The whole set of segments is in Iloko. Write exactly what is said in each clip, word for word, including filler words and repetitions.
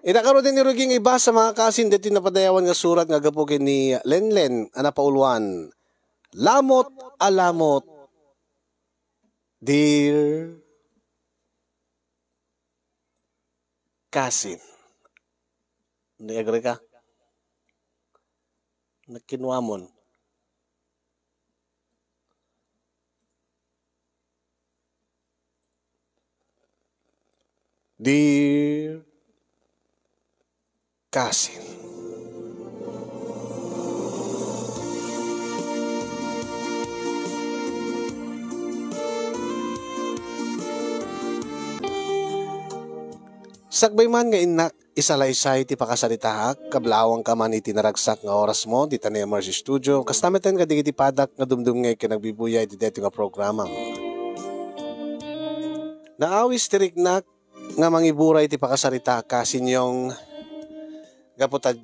Ita ngaruden ni Ruging ibasa, mga kasin, ditoy napadayawan nga surat nga gapu ken ni Lenlen a napauluan. Lamot a lamot, dear kasin. Ni agree ka? Nakinuamon. Dear kasin. Sakbay man nga innak, isalaysay ti pakasaritaak, kablawangka man iti naragsak nga orasmo dita Nemers Studio, kasta metten kadagiti padak nga dumdumngeg ken agbibuyay iti daytoy nga programam. Naawis ti riknak nga mangiburay ti pakasaritaak, kasin Yong, gapu ta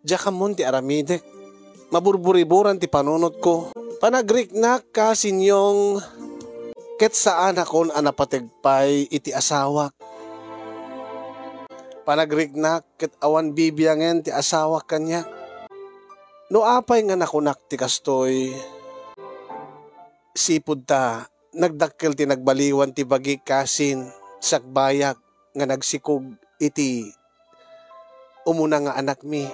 diak ammon ti aramidek. Maburburiburan ti panunotko. Panagriknak, kasin Yong, ket saanakon a napateg pay iti asawak. Panagriknak ket awan bibiangen ti asawak kaniak. No apay nga nakunak ti kastoy, sipud ta nagdakkel ti nagbaliwan ti bagik, kasin, sakbayak nga nagsikog iti umuna nga anakmi.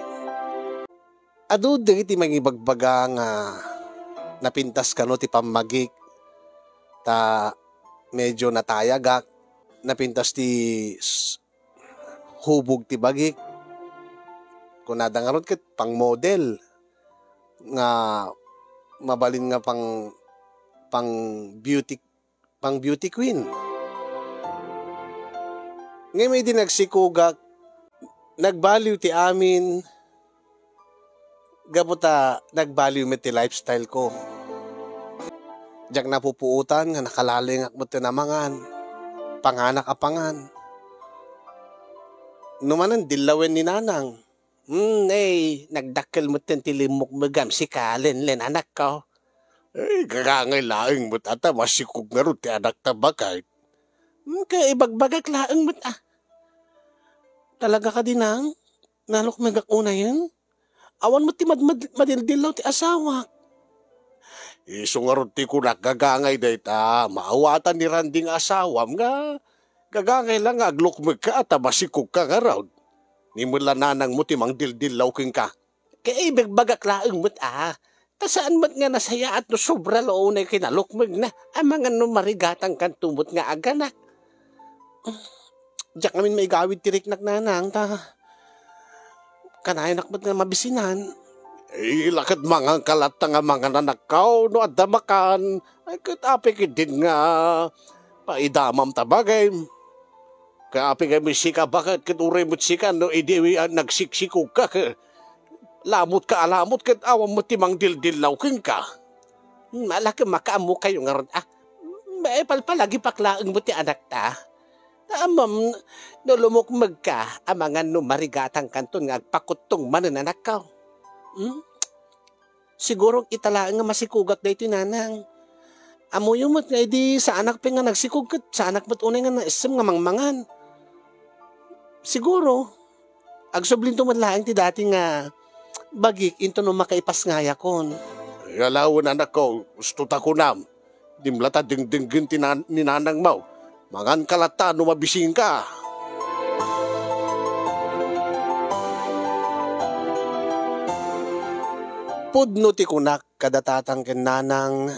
Adu dagiti mangibagbaga nga napintas kano ti pammagik, ta medyo natayagak, napintas ti s-, hubog ti bagik. Kunada ngarud ket pang-model nga mabalin nga pang, pang-beauty, pang-beauty queen. Ngem idi nagsikogak, nagbaliw ti amin, gapu ta nagbaliw met ti lifestyle ko. Diak napupuotan nga nakalalingak metten a mangan. Panganak a pangan. No manen dillawen ni nanang. Hmm, eh, nagdakkel metten ti limmukmegam, sika, Lenlen, anakko. Eh, gagangay laeng met a ta masikog ngarud ti anakta baket. Hmm, kaya ibagbagak laeng met a. Talaga kadi, nang? Nalukmegak unayen? Awan met ti mad-, mad-, madildillaw ti asawak. Isu ngarud ti kunak, gagangay dayta, maawatan ni Randy nga asawam nga gagangay la nga aglukmegka a ta masikogka ngarud. Ni met la nanangmo ti mangdildillaw kenka. Kaya ibagbagak laeng met a. Ta saan met nga nasayaat no sobra la unay kinalukmegna. Amangan no marigatangkanto met nga aganak. Diak ngamin maigawid ti riknak, nanang, ta kanayonak met nga mabisinan. Ila ket manganka latta nga mangan, anakko, no adda makan. Ay, ket apay ketdin nga paidamam ta bagay. Ket apay nga met sika, baket ket uray met sika, no idi, ah, nagsiksikogka, ket lamotka a lamot, ket awan met ti mangdildillaw kenka. Hmm, ala ket makaammokayo ngarud, ah. Maipalpalagipak laeng met ti anakta. Ta ammom, no lumukmegka, amangan no marigatangkanton nga agpakuttong manen, anakko. Hmm? Siguro ita laeng nga masikogak daytoy, nanang. Ammoyo met nga idi saanak pay nga nagsikog ket saanak met unay nga naessem nga mangmangan. Siguro, agsublinto met laeng ti dati nga bagik inton no makaipasngayakon. Ay, alawen, anakko, husto ta kunam. Dimla ta dengdenggen ti nan-, ni nanangmo. Manganka latta no mabisinka. Pudno ti kunak kada tatang ken nanang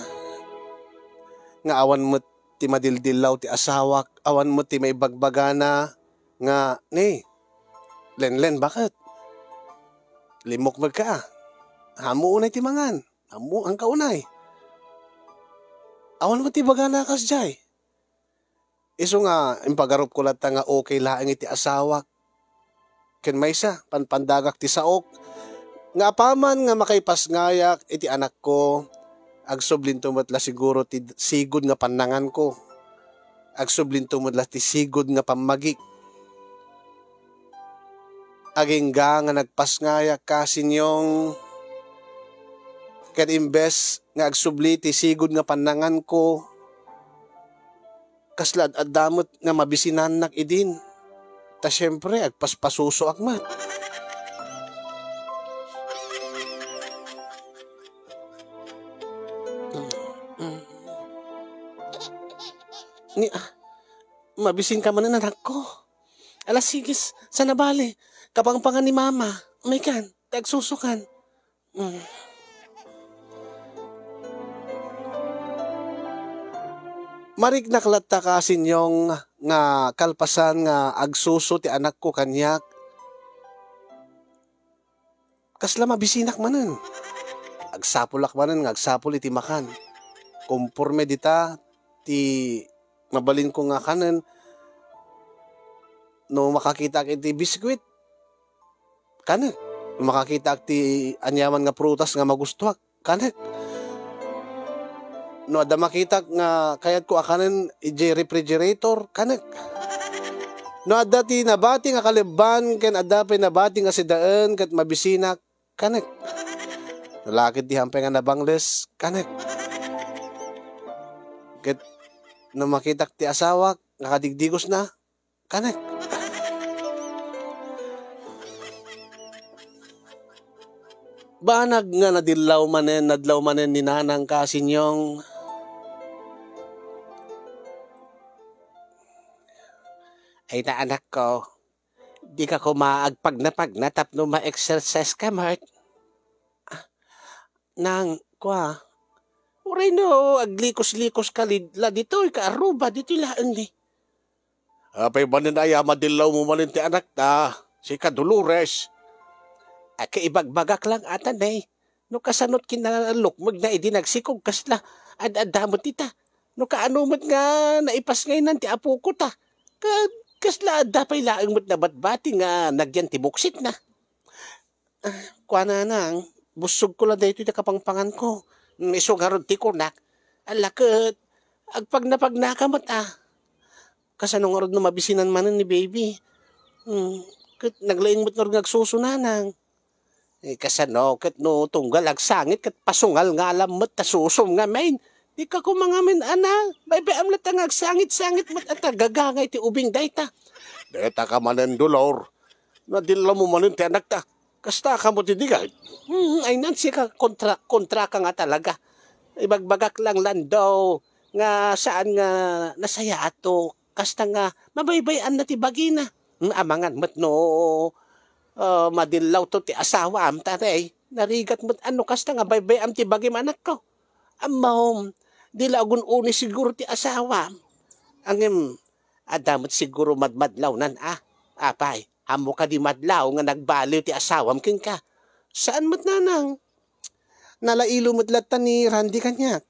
nga awan met ti madildillaw ti asawak, awan met ti maibagbagana nga, "Ne, Lenlen, baket? Limmukmegka a. Ammo unay ti mangan. Ammo, anka unay." Awan met ti bagana kasdiay. Isu nga impagarupko latta nga okay laeng iti asawak. Ken maysa, panpandagak ti saok nga apaman nga makaipasngayak iti anakko, agsublinto met la siguro ti sigud nga pannanganko. Agsublinto met la ti sigud nga pammagik. Agingga nga nagpasngayak ka, Sinyong, ket imbes nga agsubli ti sigud nga pannanganko, kasla ad-adda met nga mabisinannak idin. Ta siempre, agpaspasusoak met. Ni, ah, mabisinka manen, anakko. Ala, sige, s-, saan a bale? Kapangpangan ni Mama. Maykan, ta agsusokan. Mm. Mariknak latta, Kasinyong, nga kalpasan nga agsuso ti anakko kaniak, kasla mabisinak manen. Agsapulak manen nga agsapul iti makan. Komporme dita ti mabalinko nga kanen. No makakitaak iti biskuit, kanek. No makakitaak ti aniaman nga prutas nga magustuak, kanek. No adda makitak nga kayatko a kanen idiay refrigerator, kanek. No adda ti nabati nga kalebban ken adda pay nabati nga sidaen ket mabisinak, kanek. No la ket diak pay nga nabangles, kanek. Ket no makitak ti asawak nga kadigdigosna, kanek. Banag nga nadillaw manen, nadlaw manen ni Nanang, Kasinyong. Ay, anakko, dika koma agpagnapagna tapno ma-exercise ka met. Ah, Nang, kua, uray no aglikos-likos ka lid-, la ditoy, kaaruba, ditoy laeng ni. Apay manen aya madillawmo manen ti anakta, sika Dolores? Agka ibagbagak lang ata, ne. No kasano't kinalukmegna idi nagsikog, kasla ad-adda met ita. No kaano met nga naipasngaynan ti apoko ta. Ka-, kasla adda pay laeng met nabatbati nga nagyan ti buksitna. Ah, kua, Nanang, bussogko la daytoy ti kapangpanganko. Mm, isu ngarud ti kunak. Ala ket, agpagnapagnaka met, ah. Kasano ngarud no mabisinan manen ni baby? Hmm, ket naglaing met ngarud nga agsuso, Nanang. Eh, kasano ket no tunggal agsangit ket pasungal nga alam met ta susom ngamin? Dika koma ngamin, ana, baybay-am latta nga agsangit-sangit met a ta gagangay ti ubing dayta. Deta ka manen, Dolor. Nadillawmo manen ti anakta. Kasta ka met idi, gayam? Hmm, ay, Nancy, ka kontra, kontra ka nga talaga. Ibagbagak lang, Lando, nga saan nga nasayaato. Kasta nga mabaybay-anna ti bagina. Hmm, amangan met no, ah, madillawto ti asawam, ta, ay, narigat met no kasta nga baybay-am ti bagim, anakko. Ammom, di la agun-uni siguro ti asawam. Ngem, adda met siguro madmadlawnan, a. Apay, ammo kadi madlaw nga nagbaliw ti asawam kenka? Saan met, Nanang. Nalailo met latta ni Randy kaniak.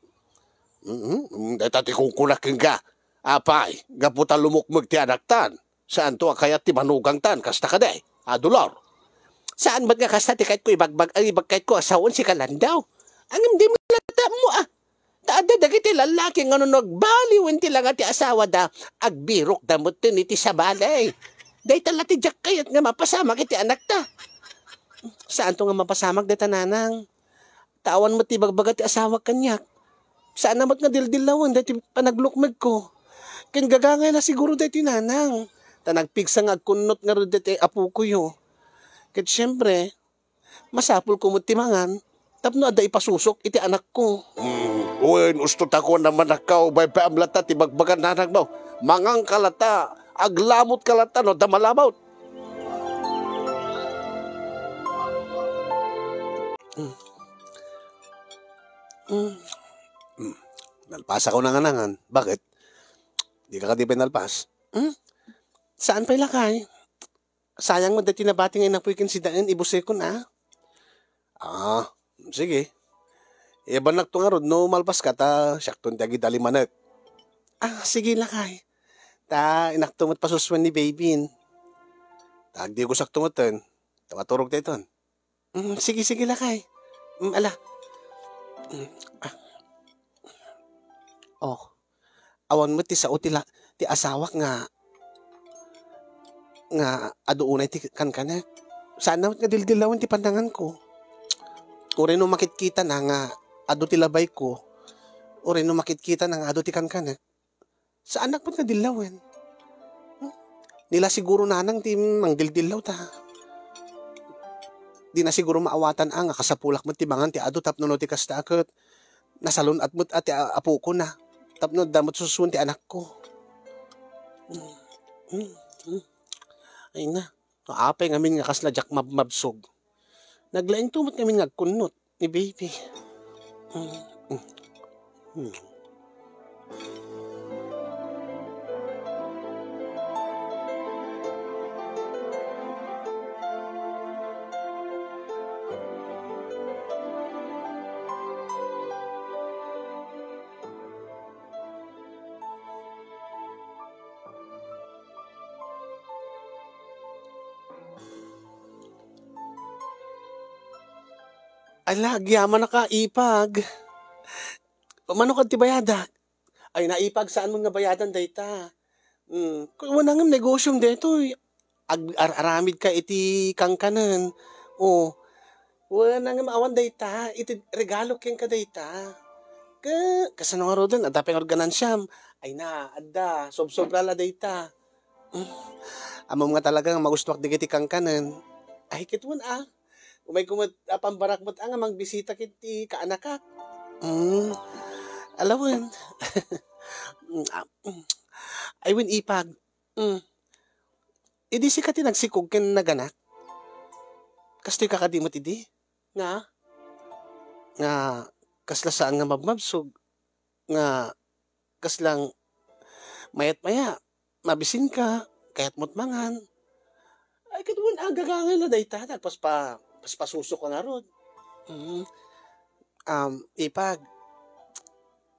Mm, dayta ti kunkunak kenka. Apay, gapu ta lumukmeg ti anaktan, saanto a kayat ti manugangtan, kasta kadi, a, Dolor? Saan met nga kasta ti kayatko ibagbag-, ay, ibagkayatko a sawen, sika Lando. Ngem di met latta ammo, a. Ta adda dagiti lallaki nga no nagbaliwen ti langa ti asawada, agbirokda metten iti sabali. Dayta la ti diak kayat nga mapasamak iti anakta. Saanto nga mapasamak dayta, Nanang. Ta awan met ti ibagbaga ti asawak kaniak. Saanna met nga dildillawen daytoy panaglukmegko. Ken gagangay la siguro daytoy, Nanang. Ta nagpigsa nga agkunnot ngarud daytoy apokoyo. Ket siempre, masapulko met ti mangan tapno adda ipasusok iti anakko. Hmm, wen, usto ta kuan a manakkaw, baybay-am latta ti bagbaga ni nanangmo. Manganka latta, aglamotka latta no adda malamot. Hmm. Hmm. Hmm. Nalpasakon a nga nangan. Bakit? Dika kadi pay nalpas? Hmm? Saan pay, lakay? Sayang met daytoy nabati nga inapoy ken sidaen, ibusekon, a. Ah, sige. Ibannakto ngarud no malpaska ta siakton ti agidalimanek. Ah, sige, lakay. Ta inakto met pasusuen ni Baby. Ta agdigosakto metten. Ta maturogta iton. Mm, sige, sige, lakay. Mm, ala. Mm, ah. Oh. Awan met ti sao ti la-, ti asawak nga, nga adu unay ti kankanek. Saanna met nga dildillawen ti pannanganko. Uray no makitkitana nga adu ti labayko, uray no makitkitana nga adu ti kankanek, saannak met nga dillawen. Hmm? Ni la siguro nanang ti mangdildillaw ta. Di na siguro maawatan a nga kasapulak met ti mangan ti adu tapno no ti kasta a ket nasalun-at met a ti a-, apokona. Tapno adda met susuon ti anakko. Mm, mm, mm. Ay na. No apay ngamin nga kasla diak mabmabsog. Naglaing to met ngamin nga agkunnot ni baby. Mm, mm, mm. Ala, agyamanaka, ipag. Mano kad ti bayadak? Ay, naipag, saan mo nga bayadan dayta? Hmm, kuna ngem negosyom daytoy. Ag-, ar-, aramid ka iti kankanen. O, kuna ngem awan dayta, iti regalo kenka dayta. Ka-, kasano nga ruden, adda pay nga ganansiam. Ay na, adda, sobsobra la dayta. Hmm, ammom nga talaga nga magustuak dagiti kankanen. Ay, kitwen a. Umay ko met a pambarak met a nga mangbisita ket ti kaanakak. Hmm, alawen. Mm, ah, mm. Ay, wen ipag. Mm. Idi sika ti nagsikog ken naganak? Kastoy ka kadi met idi? Nga? Nga kasla saan nga mabmabsog? Nga kaslang mayat-maya, mabisinka, kayat mo't mangan. Ay, ket wen a, gagangay la dayta, nagpaspa-, paspasuso ka ngarud. Mm. Um, ipag,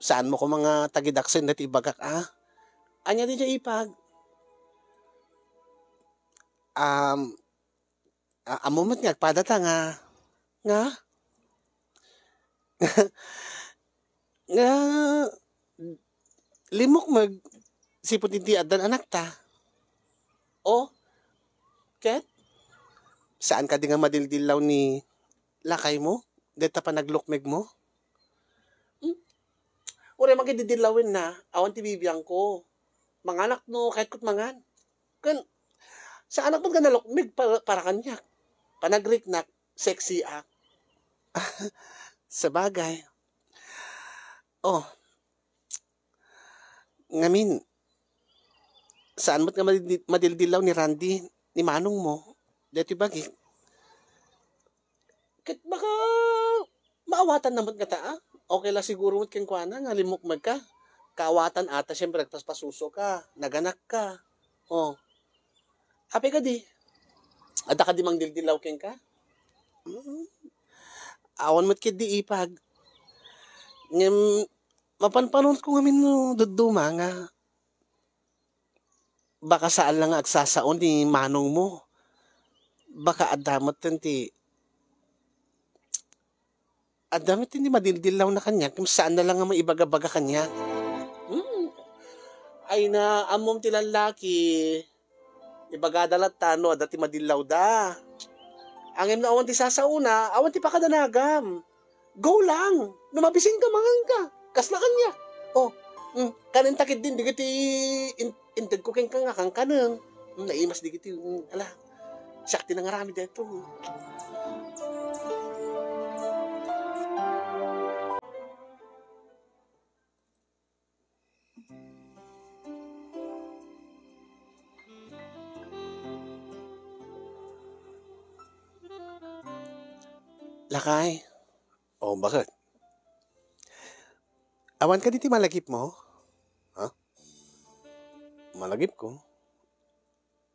saan mo ko mga tagidaksen dati ibagak, a? Ania di ipag? Um, a-, ammo met nga agpadata nga, nga? Nga limmukmeg sipud iti addan anakta. O, ket? Saan kadi nga madildillaw ni lakaymo? Deta panaglukmegmo? Hmm? Uray makididillawen na, awan ti bibiangko. Manganak no, kahit kut mangan. Ken, saanak met nga nalukmeg para, para kaniak. Panagriknak, sexy ak. Sabagay. Oh, ngamin, saan met nga madildi-, madildillaw ni Randy, ni manong mo, deti bagik? Ket baka maawatan na met ngata, a? Okay la siguro met kenkuana nga limmukmeg ka. Kaawatan ata, siyempre, nagpaspasuso ka, naganak ka. Oh. Apay kadi? Adda kadi mangdildillaw kenka? Mm. Awan met ketdi ipag. Ngem, mapanpanunot ko ngamin no dadduma nga baka saan la nga agsasao ni manong mo. Baka adda met ti, adda met ti madildillaw na kaniak, ngem saan na la nga maibagabaga kaniak. Hmm. Ay na, ammom ti lallaki. Ibagada latta no adda ti madillawda. Ngem no awan ti sasaona, awan ti pakadanagam. Go lang. No mabisin ka, mangan ka. Kasla kaniak. Oh, mm, kanen ta ketdin dagiti in-, inted ko kenka nga kankanen. Mm, naimas dagiti, mm, ala. Siak ti nangaramid daytoy. Lakay. O, baket? Awan kadi ti malagipmo? Ha? Malagipko?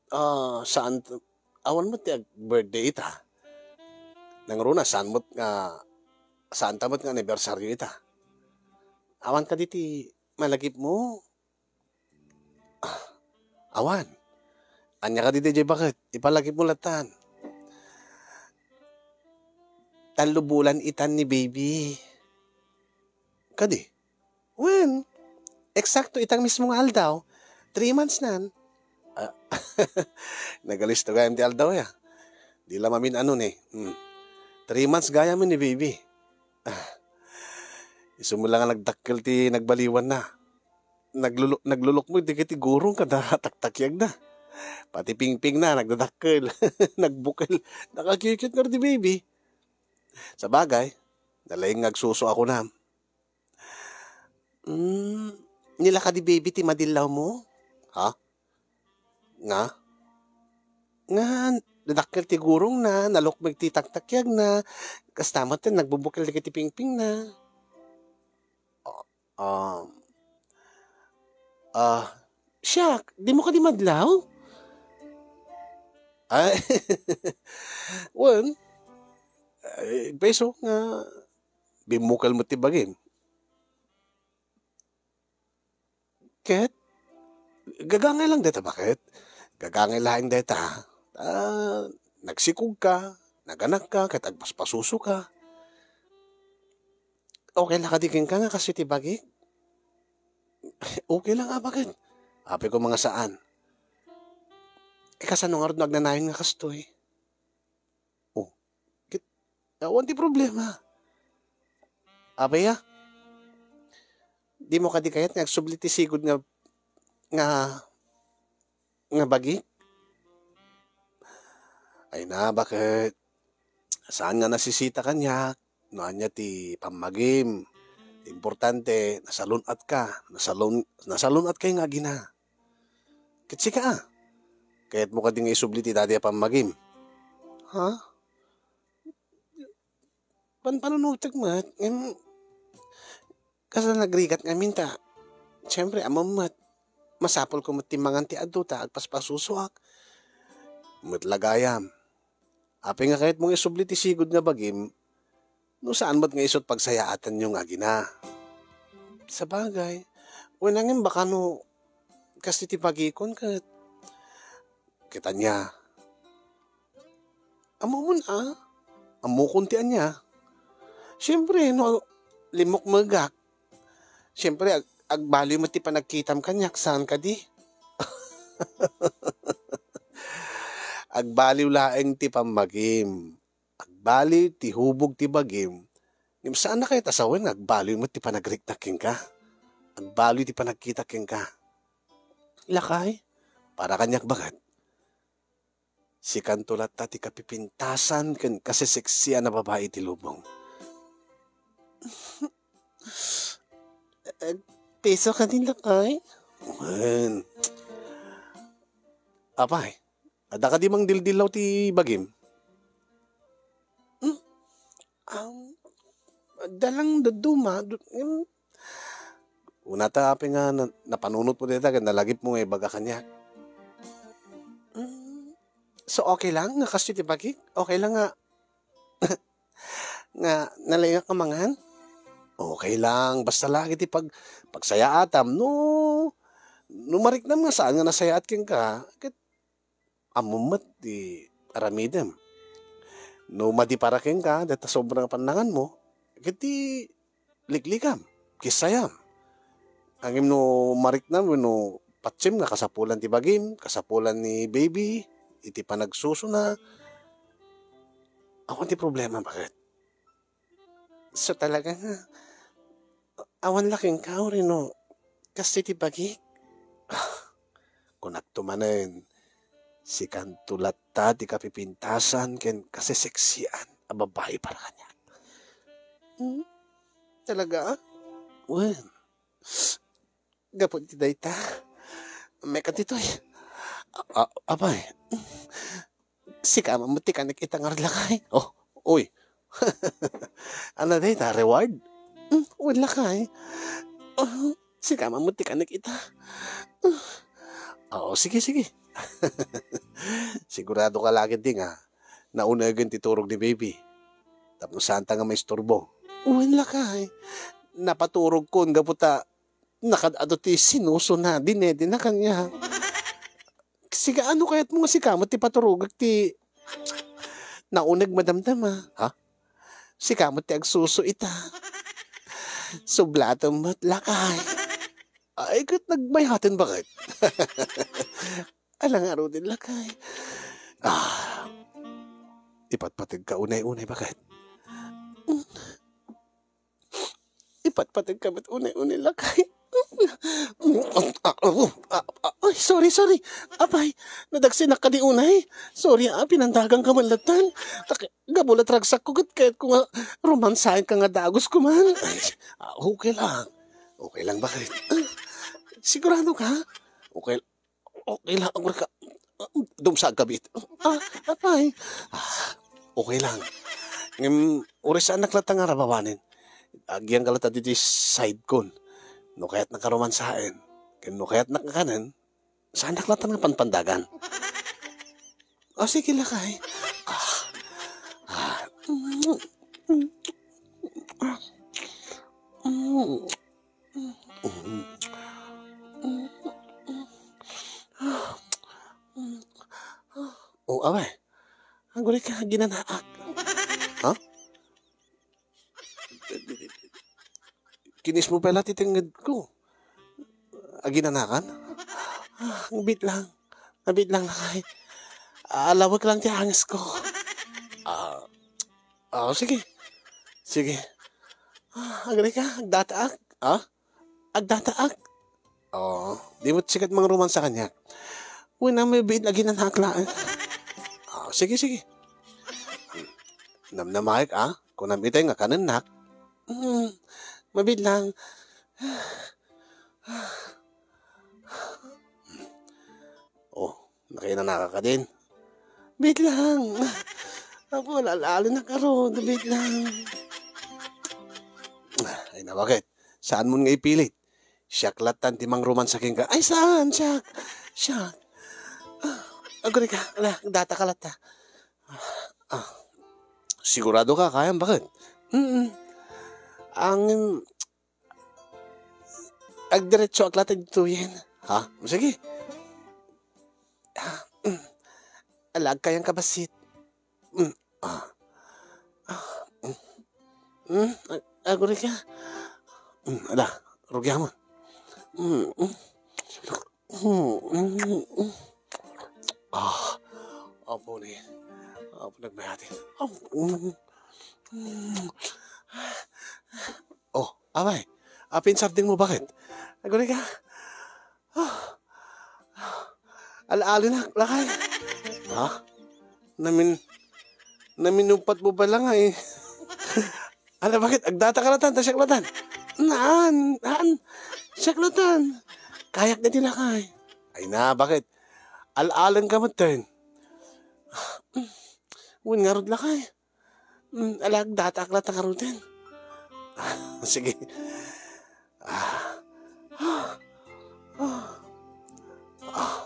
Ah, saan t-, awan met ti ag-birthday ita. Nangruna, saan met nga, saan ta met nga anibersaryo ita. Awan kadi ti malagipmo? Ah, awan. Ania kadi daydiay baket? Ipalagipmo lattan. Tallo bulan itan ni baby. Kadi? Wen, eksakto itang mismo nga aldaw, three months nan. Ah, nagalisto gayam ti aldaw ya. Di la mamin-ano ni. Hmm. Three months gayam ni baby. Ah, isu mo la nga nagdakkel ti nagbaliwanna. Naglulu-, naglulukmeg dagiti gurong kada taktakiagna. Pati pingpingna, nagdadakkel. Nagbukel. Nakakyukyut ngarud ti baby. Sabagay, nalaing nga agsusu a kunam. Hmm, nilaka di baby ti madillawmo? Ha? Nga? Nga, nadakkel ti gurongna, nalukmeg ti taktakyagna, kasta met ken nagbubukel dagiti pingpingna. Ah, ah, siak, dimo kadi madlaw? Ay, wen, ay, isu nga bimmukel met ti bagim. Ket, gagangay lang dayta, baket? Gagangay laeng dayta. Ah, nagsikogka, naganakka, ket agpaspasusoka. Okay la kadi kenka nga kastoy ti bagik? Okay lang a, baket? Apay ko nga saan. Eh, kasano ngarud no agnanayon nga kastoy? Oh, ket, awan ti problema. Apay a? Dimo kadi kayat nga agsubli ti sigud nga, nga, nga bagik? Ay na, baket? Saan nga nasisita kaniak no ania ti pammagim. Ti importante, nasalun-atka, nasalun-, nasalun-atkay nga agina. Ket sika a, kayatmo kadi nga isubli ti daydi a pammagim? Ha? Panpanunotek met, ngem, kasla nagrigat ngamin ta, siempre, ammom met, masapulko met ti mangan ti adu ta agpaspasusoak. Met la gayam. Apay nga kayatmo nga isubli ti sigud nga bagim, no saan met nga isu ti pagsayaatanyo nga agina? Sabagay, wen, ngem baka no kastoy ti bagikon ket, ket ania? Ammomon a? Ammokon ti ania. Siempre, no limmukmegak, siempre, ag-, agbaliw met ti panagkitam kaniak, saan kadi? Agbaliw laeng ti pammagim. Agbaliw ti hubog ti bagim. Ngem saan a kayat a sawen nga agbaliw met ti panagriknak kenka. Agbaliw ti panagkitak kenka. Lakay, para kaniak, baket? Sikanto latta ti kapipintasan ken kaseseksian a babai iti lubong. Agpiso kadi, lakay? Wen. Apay, adda kadi mangdildillaw ti bagim? Hmm? Um, adda lang dadduma, du-, ngem, una ta, apay nga na-, napanunotmo dayta ken nalagipmo nga ibaga kaniak? Mm, so, okay lang nga kastoy ti bagik? Okay lang nga, nga nalaingak nga mangan? Okay lang, basta lagi ti pag-, pagsayaatam. No, no mariknam nga saan nga nasayaat kenka, ket ammom met ti aramidem. No madi para kenka dayta sobra nga pannanganmo, ket ti liklikam, kissayam. Ngem no mariknam wenno patiem nga kasapulan ti bagim, kasapulan ni baby iti panagsusuna, awan ti problema, baket? So, talaga nga, awan la kenka, Aurino, kastoy ti bagik? Kunakto manen, sikanto latta ti kapipintasan ken kaseseksian a babai para kaniak. Hmm? Talaga? Wen, gapu iti dayta, ammeka ditoy. A-, a-, apay, sika man met ti kanek ita ngarud, lakay. Oh, uy. Ania dayta, reward? Hmm, wen, lakay. Ah, sika man met ti kanek ita. Ah, oo, sige, sige. Sigurado ka la ketdi nga naunegen ti turog ni baby. Tapno saanta nga maisturbo. Wen, lakay. Napaturogkon gapu ta nakad-adu ti sinusuna, dinedena kaniak. Sika, ano kayatmo nga sika met ti paturogek ti nauneg madamdama? Ha? Sika met ti agsusu ita. Sublatem met, lakay. Ay, ket nagmayaten, baket? Ala ngaruden, lakay. Ah, ipatpategka unay-unay, baket? Ipatpategka met unay-unay, lakay. Ay, sorry, sorry. Apay, nadagsenak kadi unay. Sorry, ah, pinandagangka man latan. Tak-, gapu la ragsakko ket kayatko nga romansaenka nga dagus ko man. Ah, okay lang. Okay lang, bakit? Ah, sigurado ka? Okay, okay lang, agurika. Dumsag ka, bit. Ah, apay. Ah, okay lang. Ngem, uri saannak latta nga rabawanen. Agyangka latta ditoy side kon. No kayatnaka romansaen. Ken no kayatnaka kanen, saannak latta nga panpandagan. O, sige, lakay. Ah, ah. O, abe. Agurika, ginanaak. Ha? Kinismo pay la ti tengngedko. Aginanakan? Ah, bitlang. Bitlang, lakay. Alawek lang ti angesko. Ah, ah, sige. Sige. Ah, agurika, agdataak. Ah? Agdataak. O, di met sika ti mangromansa kaniak. Wen, a, mabiit a ginanaak laeng. O, sige, sige. Namnamaek, a? Kunam itay nga kanennak. Hmm, mabiit lang. O, nakainanaka kadin? Biit lang. Apo, al-alenak ngarud, biit lang. Ay, na, bakit? Saanmon nga ipilit? Siak lattan ti mangromansa kenka. Ay, saan? Siak. Siak. Ah, agurika. Ala, agdataka latta. Ah, siguradoka, kayam, bakit? Mm. Ang, agdiretsoak latta ditoyen. Ha? Sige. Ah, mm. Ala, agkayangka bassit. Mm. Ah. Ah, mm. Mm, ag-, agurika. Mm, ala, rugiamon. Mm, mm. Mm, mm, mm. Ah, apo ni, apo nagmayati. Ah, mm, mm. O, abay, apin sardengmo, bakit? Agurika. Ah. Al-alenak, lakay. Ha? Namin-, naminupatmo pay la nga, e. Ala, bakit? Agdataka latan, ta siak latan. Naan, naan. Siak latan. Kayak na ti lakay. Ay na, bakit? Al-alenka metten. Wen ngarud, lakay. Mm, ala, agdataak latta ngaruden. Sige. Ah. Ah. Ah.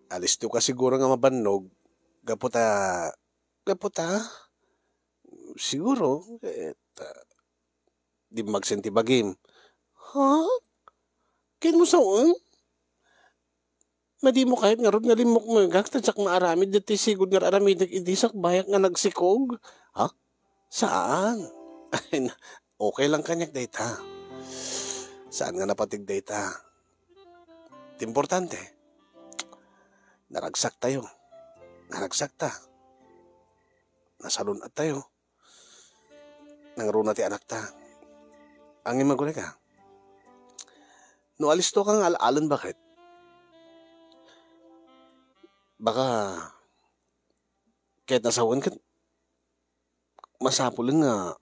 Alistoka siguro nga mabannog, gapu ta, gapu ta, siguro, ket, ah, dimmagsen ti bagim. Ha? Kenmo sawen? Madimo kayat ngarud nga limmukmegak ta diak maaramid ditoy sigud nga aramidek idi sakbayak nga nagsikog? Ha? Saan? Ay, na, okay lang kaniak dayta. Saan nga napatig dayta? Ti importante, naragsak tayo. Naragsak ta. Nasalun-at tayo. Nangruna ti anakta. Ngem agurika. No alistoka nga al-alen, bakit? Baka ket nasawen ket masapulen nga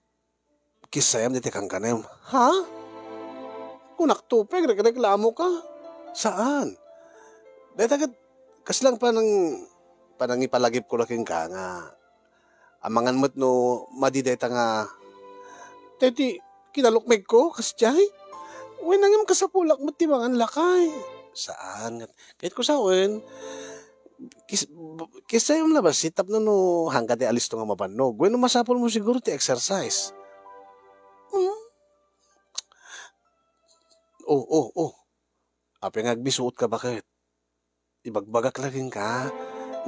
kissayam dayta kankanem. Ha? Kunak to, pay agreklamoka. Saan? Dayta ket kasla panang-, panangipalagipko la kenka nga amangan met no madi dayta nga, dayta kinalukmegko, kasdiay? Wen, ngem kasapulak met ti mangan, lakay. Saan? Ket ko sawen, kis-, b-, kissayam la bassit tapno no hangka ti alisto nga mabannog. Wenno masapulmo siguro ti exercise. Hmm? O, o, o. Apay nga agbisuotka, bakit? Ibagbagak la kenka.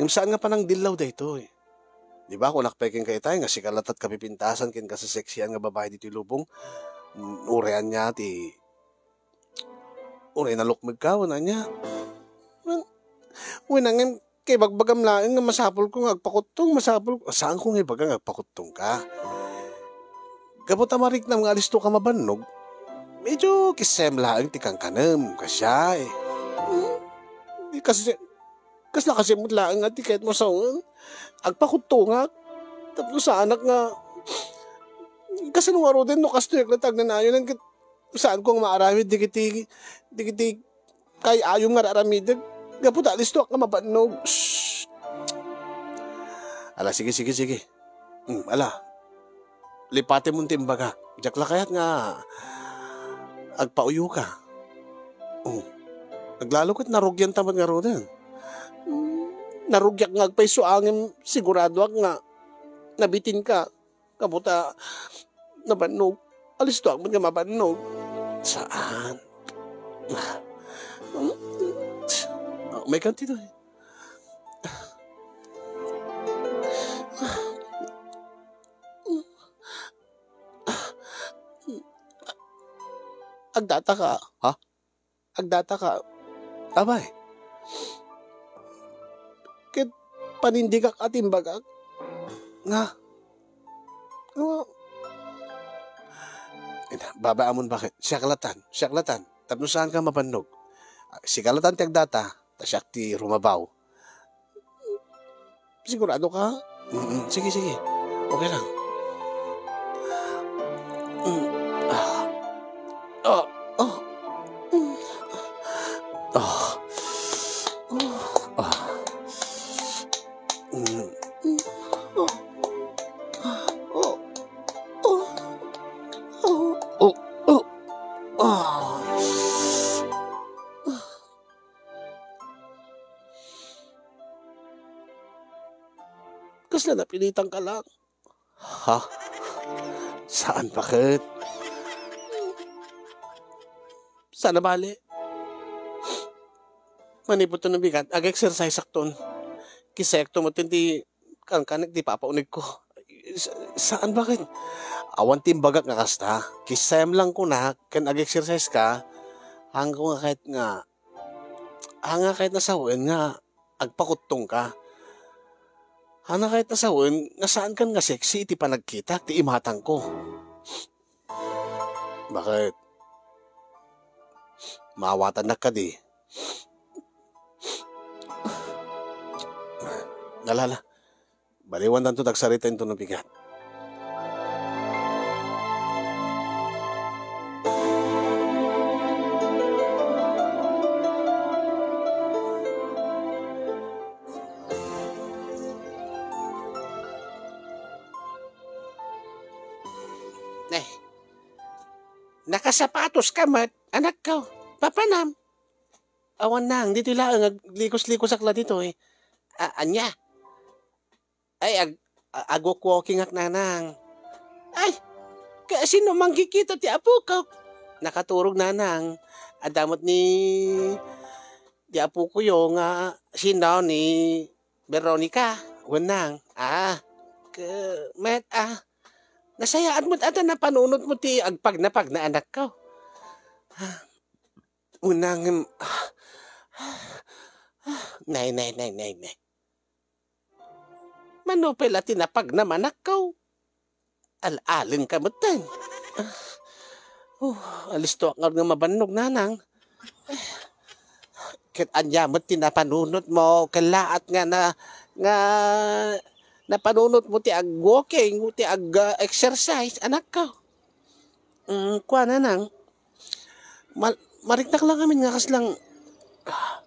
Ngem saan nga panangdillaw daytoy. Di ba, kunak pay kenka itay nga sika latta ti kapipintasan ken kaseseksian nga babai ditoy lubong? Uray ania ti, uray nalukmegka, wen ania? Wen, wen, ngem kaibagbagam laeng nga masapulko nga agpakuttong, masapul-, saanko nga ibaga nga agpakuttongka. Gapu ta mariknam nga alistoka mabannog, Idiay kisem laeng ti kankanem, kasiay. Hmm? Di kasi, kasla kasi met laeng nga ti kayatmo sawen. Agpakuttongak. Tapno saanak nga, kasano ngaruden no kastoyak latta agnanayon ket saanko nga maaramid dagiti, dagiti kay-ayom nga ar-aramidek. Gapu ta alistoak nga mabannog. Shh! Ala, sige, sige, sige. Hmm, ala. Lipatem ti imbagak. Diak la kayat nga agpauyoka. Oh. Aglalo ket narugianta met ngaruden. Hmm, narugiak nga agpayso ngem siguradoak nga nabitinka. Gapu ta nabannog. Alistoak met nga mabannog. Saan? Oh, may kanti to eh. Agdata ka. Ha? Agdata ka. Abay. Ket panindigak a timbagak. Nga. Nga. Ina, baba amon bakit? Siak latan. Siak latan. Tapno saan ka mabannog? Siak latan ti agdata. Ta siak ti rumabaw. Sigurado ka? Mm, sige, sige. Okay lang. Mm. Ah. Ah. Ah. Mm. Ah. Ah. Mm. Oh. Oh. Ah. Kasla napilitan ka lang. Ha? Saan, bakit? Sana bale. Manipud to no bigat, ag-exercise akton. Kisayakto mo ti kankanek ti papaunegko. Sa-, saan, bakit? Awan ti imbagak nga kasta. Kisayam lang kunak, ken ag-exercise ka. Hangko nga kahit nga, hanga kahit nasawen nga agpakuttong ka. Hana kayat a sawen nga saan kan nga sexy iti panagkitak ti imatangko. Bakit? Maawatannak kadi? Nalala. Baliwan tanto dagsarita into no bigat. Eh, nakasapatos ka met, anakko. Papanam. Awan nang, ditoy laeng, aglikos-likosak la ditoy. A-, ania? Ay, ag-, a-, agwalk-walking ak, nanang. Ay, ka-, sino mangkikita ti apok? Nakaturog, nanang. Adda met ni, ti apokoyo nga sino ni Veronica, wen nang. Ah, ke-, met, ah. Nasayaat met ata napanunot mo ti agpagnapagna, anakko. Wen nang, em, nay, nay, nay, nay, nay. Mano pay la ti napagna, anakko? Al-aleng ka metten. Oh, alistoak nga mabannog, nanang. Ket ania met ti napanunot mo, kellaat nga na, nga napanunot mo ti ag-walking, ti ag-, ah, exercise, anakko? Mm, kua, nanang. Mal-, mariknak lang amin nga kaslang, ah,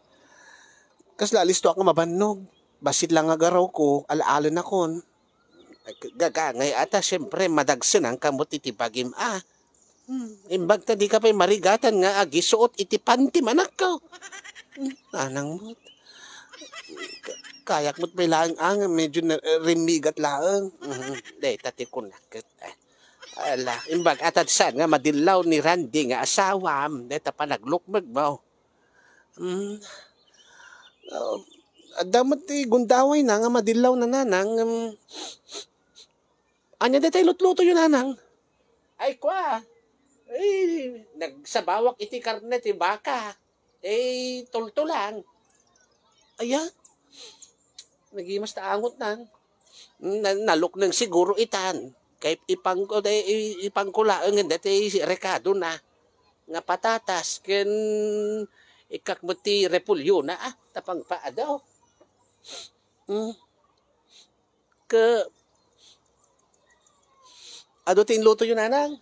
kasla alistoak nga mabannog. Bassit lang nga garawko, al-alenakon. Gagangay ata, siempre, madagsenanka met iti bagim, a. Hmm, imbag ta dika pay marigatan nga agisuot iti pantim, anakko. Hmm, nanang met. Ka-, kayak met pay laeng, a, nga medyo na-, rimmigat laeng. Mhm, dayta ti kunak ket, eh. Ala, imbag ata saan nga madillaw ni Randy nga asawam, dayta panaglukmeg mo. Hmm. Ah, adda met ti gundawayna nga madillaw na, nanang, em, ania daytay lutlutoyo, nanang? Ay, kua. Ay, nagsabawak iti karne ti baka. Ay, tultulang. Aya? Nagimas ta angot nan. Na-, nalukneng siguro itan. Kay ipangko, i-, ipangko laeng daytay rekadona. nga patatas ken ikkak met ti repolyo na, ah, ta pangpaadaw. Mm. Ke, adu ti inlutoyo, nanang?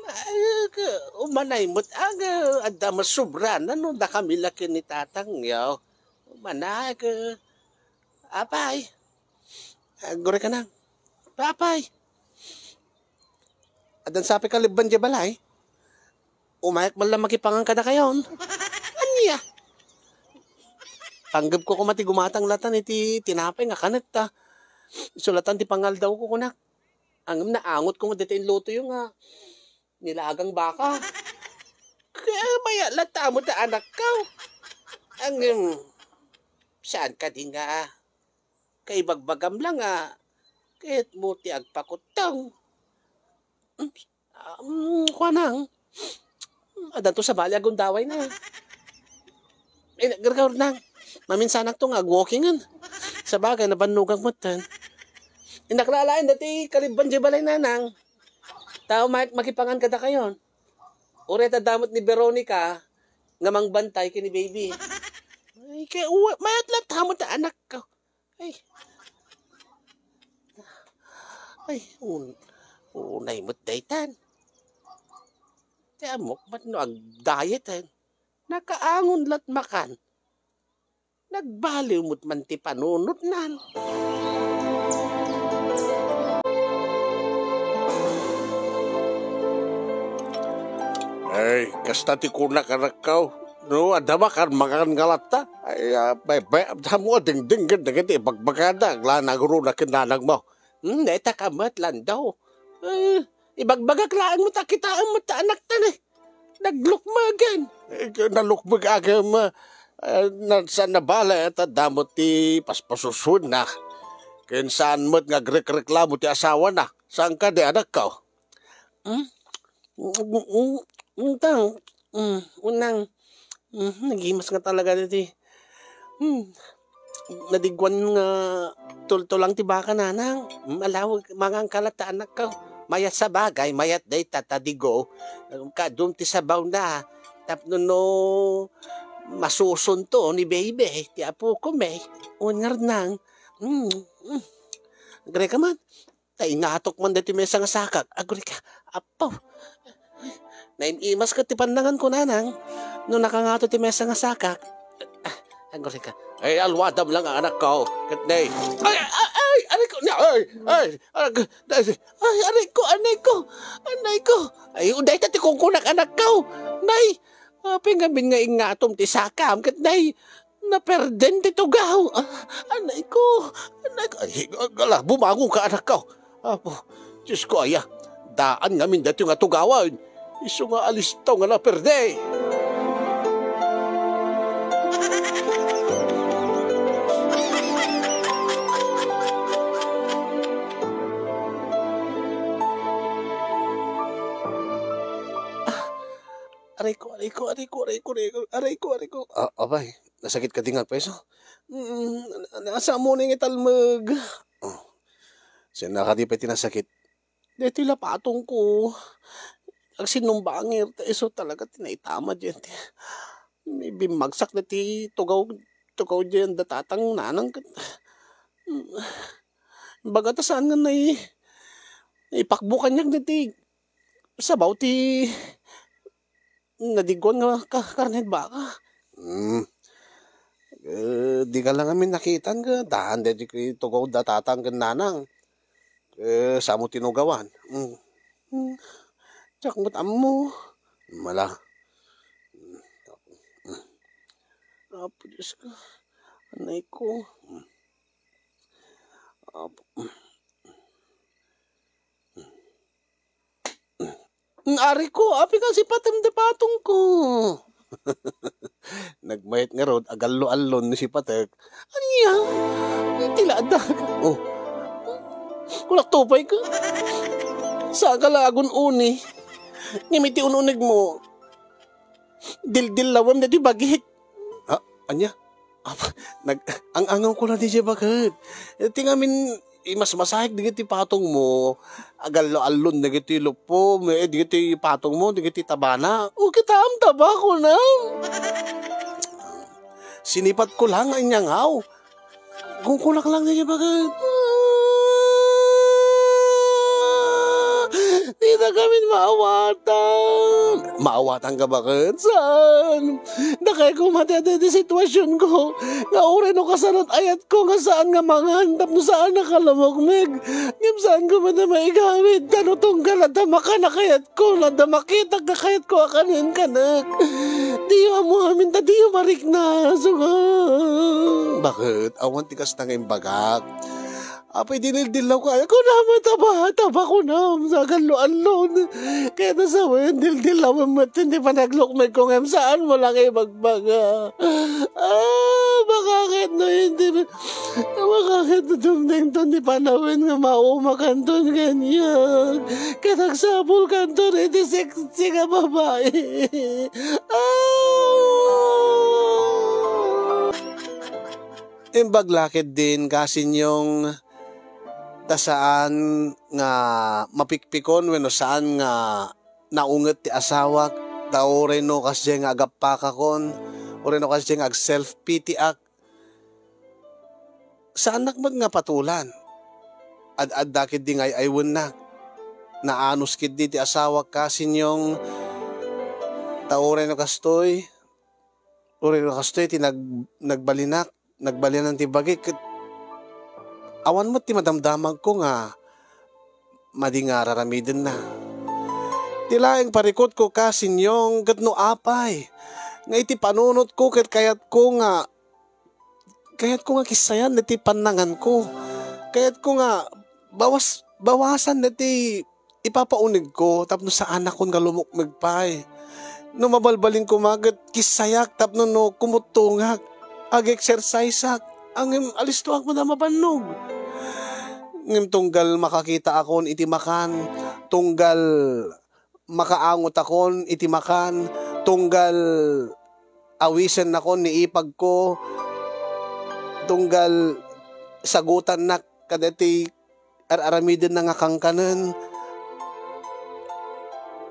Ay, ke, umanay met, aga, adda met sobra, nano, dakami la ken ni tatangyo. Umanay, ke, apay. Agurayka, nang. Apay. Addan sapay kalebban diay balay? Umayak man lang makipangan kadakayon. Ania? Panggepko koma ti gumatang latan iti tinapay nga kanetta. Isu latan ti pangaldawko, kunak. Ngem naangot koma dayta inlutoyo nga nilagang baka. Kaya mayat latta met ta anakko. Ngem, saan kadi nga kaibagbagam la nga kayatmo ti agpakuttong? Mm, kuanang, addanto sabali a gundawayna. Eh, naggargaw, nang. Maminsanakto nga agwalkingen. Sabagay, nabannogak metten. Innak la alaen dayta kalebban diay balay, nanang. Ta umayak makipangan kadakayon. Uray ta adda met ni Veronica nga mangbantay ken ni baby. Ay, kay uwa, mayat latta met ta anakko. Ay. Ay, un-, unay met daytan. Ti ammok met no agdiet, eh. Nakaangon la't makan. Nagbaliw met man ti panunotnan. Ay, kasta ti kunak, anakko. No, adda makan, makan nga latta. Ay, ah, bay, bay, adda mo, dingding, dagiti ibagbagada, aglanag runa ken nanangmo. Hmm, dayta ka met, Lando. Eh, ibagbagak laeng met a kitaem met ta anakta, eh. Naglukmegen. Eh, nalukmeg agem, eh, na, saan nabale, ta adda met ti paspasusuenna. Ken saan met nga agrekreklamo ti asawana. Saan kadi, anakko? Hmm? Mm, mm, mm, tang. Mm, unang. Mm, nagimas nga talaga diti. Hmm. Nadigwan nga tultulang ti baka, nanang. Mm, alawag, mangan ka latta, anakko. Mayat, sabagay, mayat dayta ta digo. Kaadum ti sabawna. Tapno no masusunto ni baby, ti apokon, eh. Wen ngarud, nang. Mm, mm. Agreka man. Ta ingatok man daytoy maysa nga sakak. Agurayka, Apo. Naim-imas ket ti pannanganko, nanang. No nakangato ti maysa nga sakak. Ah, agurayka. Ay, alwadam lang, anakko. Ket nay. Ay, ay, ay, ariko, nay, ay, ay, arag-, ay, ay, ariko, anayko, anayko. Ay, dayta ti kunkunak, anakko. Nay, apay ngamin nga ingatom ti sakam, ket nay, naperden ti tugaw. Ah, anayko, anayko. Ay, gala, bumangon ka, anakko. Apo, Diosko, aya, daan ngamin daytoy nga tugawen. Isu nga alistaw nga naperde. Ah, arayko, arayko, arayko, arayko, arayko, arayko, arayko. Ah, apay, nasakit ka di nga peso? Mm, na-, nasa mo na nga italmeg. Oh. Saan na ka di pa itinasakit? Daytoy la patongko. Agsinumbangir, ta isu talaga ti naitama diyan. Ti, bimmagsak na ti tugaw, tugaw diyan da tatang nanang ket, mm, baga ta saan nga nai-, naipakbo kaniak daytoy sabaw ti nadigwan nga ka-, karned baka. Hmm. Eh, di ka lang amin nakitan ka. Daan daytoy tugaw da tatang ken nanang. Eh, samo tinugawan. Hmm. Hmm. Diak met ammo. Mala. Apo Diosko. Anayko. Apo. Ariko, apay nga sipatem da patongko? Nagmayat ngarud, agallo-allon ni sipatek. Ania? Ti ladak. Oh. Kulak tupay ka. Saka la agun-uni. Ngem iti un-uneg mo, dildillawem daytoy bagik. Ah, ania? Apa, nag-, ang-angaw ko la diay baket. Ti ngamin, imasmasahek dagiti patongmo, agallo-allon dagiti lupom, eh, dagiti patongmo, dagiti tabana. O, kitaem, taba, kunam. Sinipatko lang nga inyangaw. Kungkunak lang dagiti baket. Dita kami maawatan. Maawatan ka baket? Saan? Dakay koma ti adu ti situasionko, nga uray no kasano't ayatko nga saan nga mangan tapno saan a kalumukmeg. Ngem saan koma ti maigawid, ta no tunggal adda makan a kayatko, no adda makitak a kayatko a kanen, kanek. Diyo ammo amin ta diyo marikna, sunga. Baket? Awan ti kasta nga imbagak. Apay dinildillawka? Kunam, taba, taba, kunam, sa agallo-allon. Kayat a sawen, dildillawem met ti panaglukmegko ngem saanmo lang ibagbaga. Ah, makaket no indi, makaket no dumtengton ti panawen nga maumakanton kaniak. Ket agsapulkanton iti seksi nga babai. Ah! Imbag la ketdin, Kasinyong, ta saan nga mapikpikon wenno saan nga naunget ti asawak, ta uray no kasdiay nga agappakakon, uray no kasdiay nga ag-self-pity-ak, saannak met nga patulan. Ad-adda ketdi nga ay-aywennak. Naanus ketdi ti asawak, Kasinyong, ta uray no kastoy, uray no kastoy ti nag-, nagbalinak, nagbalinan ti bagik, ket awan met ti madamdamagko nga madi nga raramidenna. Ti laeng parikutko, Kasinyong, ket no apay nga iti panunotko ket kayatko nga, kayatko nga kissayan daytoy pannanganko. Kayatko nga bawas-, bawasan daytoy ipapaunegko tapno saanakon nga lumukmeg pay. No mabalbalin koma ket kissayak tapno no kumuttongak, ag-exerciseak, ngem alistoak met a mabannog. Ngem tunggal makakitaakon iti makan, tunggal makaangotakon iti makan, tunggal awisennakon ni ipagko, tunggal sagutannak kadaytoy ar-aramidenna nga kankanen.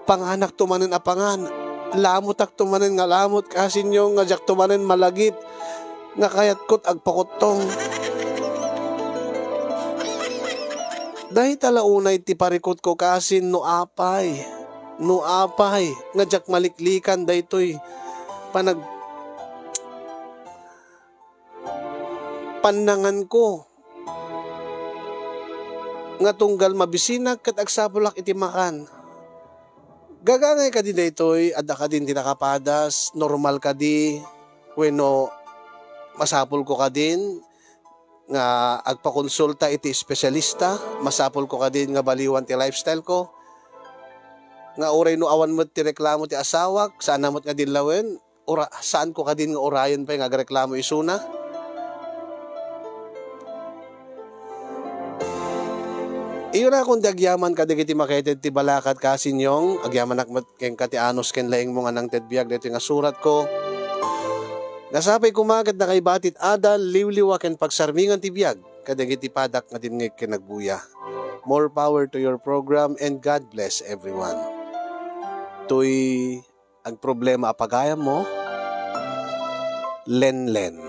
Panganakto manen a pangan, lamotakto manen nga lamot, Kasinyong, nga diakto manen malagip nga kayatkot agpakuttong. Dayta la unay ti parikutko, Kasin, no apay, no apay nga diak maliklikan daytoy panag-, pannanganko nga tunggal mabisinak ket agsapulak iti makan. Gagangay kadi daytoy? Adda kadin ti nakapadas? Normal kadi? Wenno masapulko kadin nga agpakonsulta iti espesyalista? Masapulko kadin nga baliwan ti lifestyle ko? Nga uray no awan met ti reklamo ti asawak, saan met nga dillawen? Ura-, saanko kadin nga urayen pay nga agreklamo isuna? Iyorakon ti agyaman kadagiti makaited ti balakat, Kasinyong, agyamanak met kenka ti anus ken laingmo nga nangted biag daytoy nga suratko. Nasapay koma ket nakaibati ti adal, liwliwa ken pagsarmingan ti biag kadagiti padak nga dimngeg ken nagbuya. More power to your program and God bless everyone. Toy agproblema a pagayammo, Lenlen.